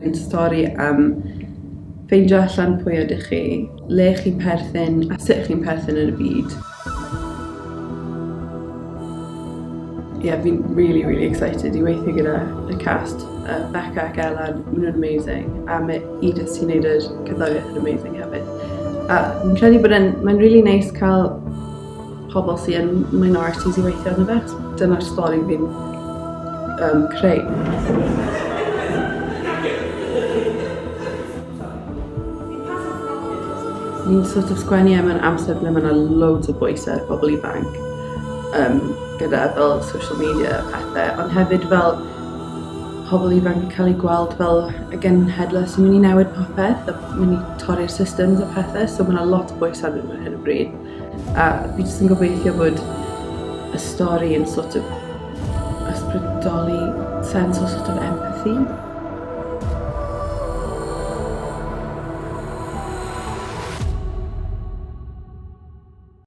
Mae'n stori am ffeindio allan pwy ydych chi, le chi'n perthyn a sut chi'n perthyn yn y byd. Ie, yeah, fi'n really, really excited i weithio gyda y cast. Becca ac Elan, maen nhw'n amazing. A mae Edith sy'n neud yr cerddoriaeth yn amazing hefyd. A fi'n credu bod e'n, mae'n really nice cael pobl sy'n yn minorities i weithio arno fe, achos dyna'r stori fi'n um, creu. Ni'n sort of sgwennu e mewn amser ble mae yna loads o bwysau ar bobl ifanc um, gyda fel social media a pethau, ond hefyd fel pobl ifanc yn cael eu gweld fel y genhedlaeth sy'n mynd i newid popeth a mynd i torri'r systems a pethau, so mae yna lot o bwysau arnyn nhw ar hyn o bryd. A fi jyst yn gobeithio bod y stori yn sort of ysbrydoli sense o sort of empathy.